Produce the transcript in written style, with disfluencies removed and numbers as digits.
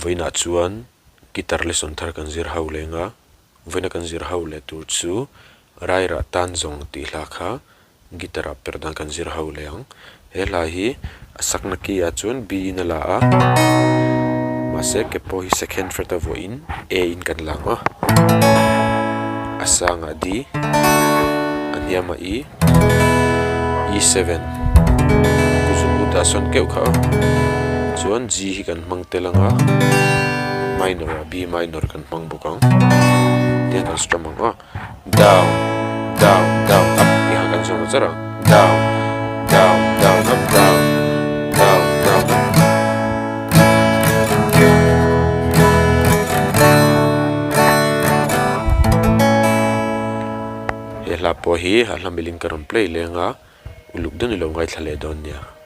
Vawiinah chuan guitar lesson thar kan zir ho leng a, vawiina kan zir ho leh tur chu Rairah tan zawng tih hla kha guitar ah perh dan kan zir ho leh ang. He hla hi a sakna key ah chuan B in a la a, mahse ke pawh hi second fret a vuahin A in kan la ang a, a sangah D, a hniamah E, E7 kuzum u dah sawn keuh kha aw chuan G hi kan hmang tel ang a minor ah B minor kan hmang bawk ang tiang kan strum ang aw down down down up tih kha kan zawm char ang down down down up down down down up He hla pawh hi a hla milin ka rawn play leng a, uluk deuh ni lo ngaithla leh dawn nia.